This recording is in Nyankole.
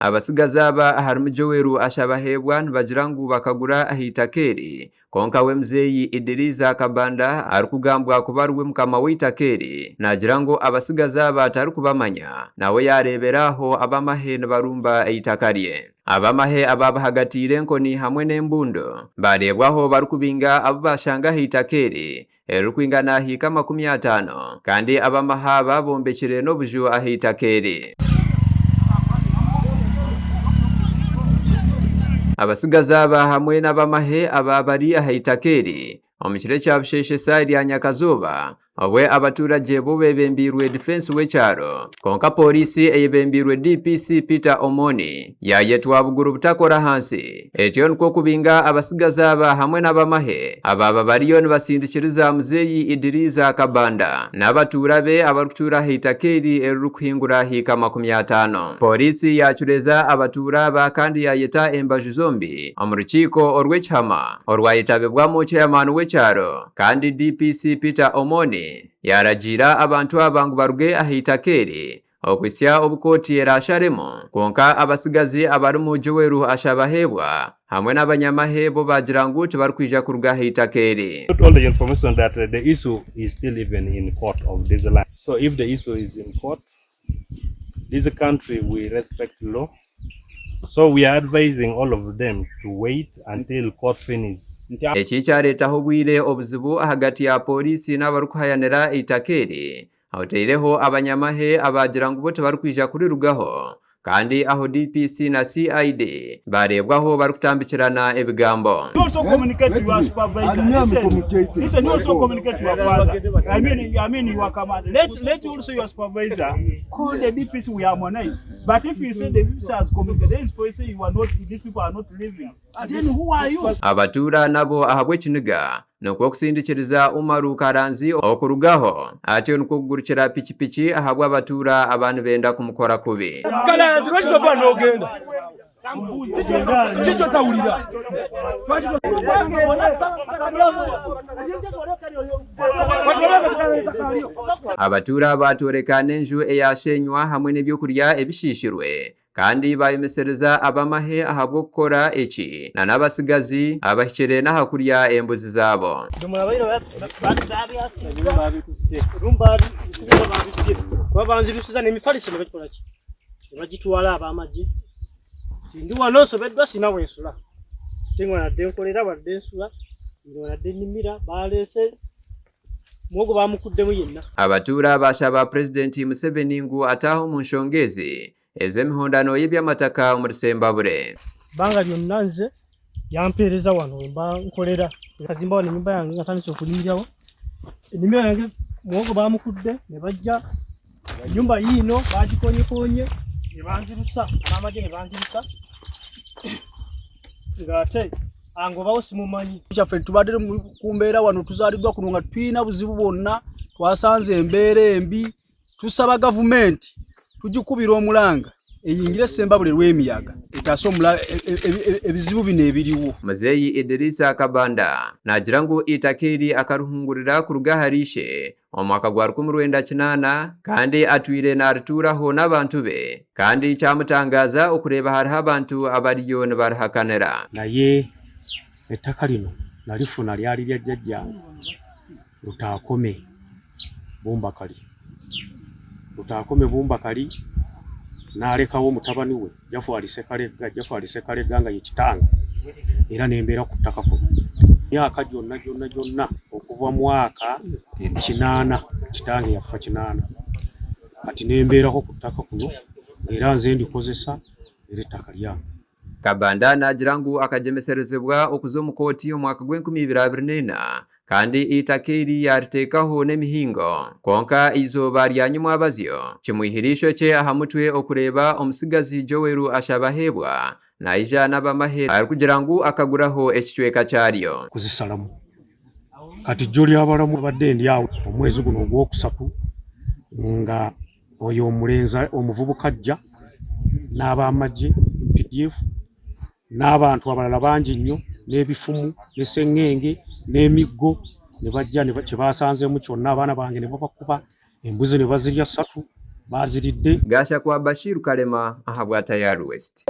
Abatsigazi aba aharimu Joel Ashabaheebwa nibagira ngu bakagura ah'eitaka eri kwonka we muzeeyi Idiriza Kabanda arikugambwa kuba ariwe mukama w'eitaka eri naagira ngu abatsigazi aba tarikubamanya nawe yaareebera aho ab'amahe nibarumba eitaka rye. Ab'amahe abaabahagatiire enkoni hamwe n'embundu baareebwaho barikubinga abu baashanga ah'eitaka eri eririkwingana hiika 50 kandi ab'amahe aba bombekire n'obuju ah'eitaka eri. Abatsigazi aba hamwe n'ab'amahe aba bari ah'eitaka eri omu kiro ekya busheeshe eshaaha erya nyakazooba obwe abaturagye bo bebembeirwe difensi w'ekyaro kwonka pooriisi eyebembeirwe DPC Peter Omoni yayetwa buguru butakora ahansi etyo nikwo kubinga abatsigazi aba hamwe n'abamahe abaaba bariyo nibasindikiriza muzeeyi Idiriza Kabanda n'abatuura be abarikutuura ah'eitaka eri eririkuhingura hiika 50. Pooriisi yacureeza abatuura aba kandi yayeta embaju zombi omu rukiiko orw'ekihama orwayetabibwamu ceyamaani w'ekyaro kandi DPC Peter Omoni yaaragiira abantu aba ngu baruge ah'eitaka eri okuhitsya obu kooti eraasharemu. Kwonka abatsigazi abarimu Joel Ashabaheebwa hamwe n'abanyamahe bo baagira ngu tibarikwija kuruga ah'eitaka eri. Not all the information that the issue is still even in court of this land. So if the issue is in court, this country we respect law. So we are advising all of them to wait until court finish. Eki kyareetaho obwire obuzibu ahagati ya pooriisi n'abarikuhayanira eitaka eri, oteireho abanyamahe abaagira ngu bo tibarikwija kurirugaho kandi aho DPC na CID baareebwaho barikutambikirana ebigambo. You also communicate to your supervisor. Listen, listen, you also communicate to your father. I mean, I mean your command. Let let also your supervisor call the DPC. We harmonize. But if you say the DPC has communicated, then for say you are not, these people are not leaving. Then who are you? Abatuura nabo ahabw'ekiniga nikwo kusindikiriza Umaru Karanzi okurugaho atyo nikwo kugurukira pikipiki ahabw'abatuura aba nibenda kumukora kubi. Karanzi lwaki toba nogenda? Kiki otawulira? Abatuura baatworeka n'enju eyaashenywa hamwe n'ebyokurya ebishiishirwe kandi baayomesereza ab'amahe ahabw'okukora eki n'abatsigazi abahikire n'aha kurya embuzi zaabo. Nebagitwala abamagye nti ndi wano nsobeddwa sirina wensula ate nga wadde nkolera wadde nsula wadde nnimira baleese muwogo bamukuddemu yenna. Abatuura baashaba Purezidenti Museveni ngu ataahe omu nshonga ezi ez'emihondano y'eby'amataka omuri Sembabure. Ebbanga lyonna nze yampeereza wano wemba nkolera kazimba wano ennyumba yange nga ntandise okulimirawo ennimiro yange muwogo bamukudde ne bajja ennyumba yiino bagikonyekonye ne banzirusa n'amagye ne banzirusa ng'ate angobawo simumanyi. Kyaffe tubadde ku mbeera wano tuzaaliddwa kuno nga tulina buzibu bwonna twasanze embeera embi Tusaba gavumenti tugikubira omulanga eyingire Ssembabule Lwemiyaga etaase ebizibu bino ebiriwo. Muzeeyi Idirisa Kabanda naagira ngu eitaka eri akarihungurira kuruga ahari ishe omu mwaka gwa 1980 kandi atwire naarituuraho n'abantu be kandi kyamutangaaza okureeba hariho abantu abariyo nibarihakanira. Naye ettaka lino nalifuna lyali lya jjajjange Lutaakome Bumbakali. Lutaakome Bumbakali n'alekawo mutabani we Jafari Ssekalegga, Jafari Ssekalegga nga ye kitange era ne mbeera ku ttaka kuno myaka gyonna gyonna gyonna okuva mwaka kinaana, kitange yafa kinaana kati ne mbeerako ku ttaka kuno era nze ndikozesa era ettaka lyange. Kabanda naagira ngu akagyemeserezibwa okuza omu kooti omu mwaka gw'enkumi ibiri 24 kandi eitaka eri yaariteekaho n'emihingo. Kwonka eizooba rya nyimwabazyo, kimwihire eishokye aha mutwe okureeba omutsigazi Joel Ashabaheebwa naija n'abamahe arikugira ngu akaguraho ekicweka kyaryo. Kuzisalamu. Kati jjo ly'abalamu abadde ndi awo omwezi guno ogwokusatu nga Oyo omulenzi omuvubuka ajja n'abamagye UPDF n'abantu abalala bangi nnyo n'ebifumu ne sengenge n'emiggo ne bajja kye basanzeemu kyonna abaana bange ne babakuba embuzi ne bazirya ssatu. Baziridde. Gashakwa Bashir Kalema ahabwa Tayari West.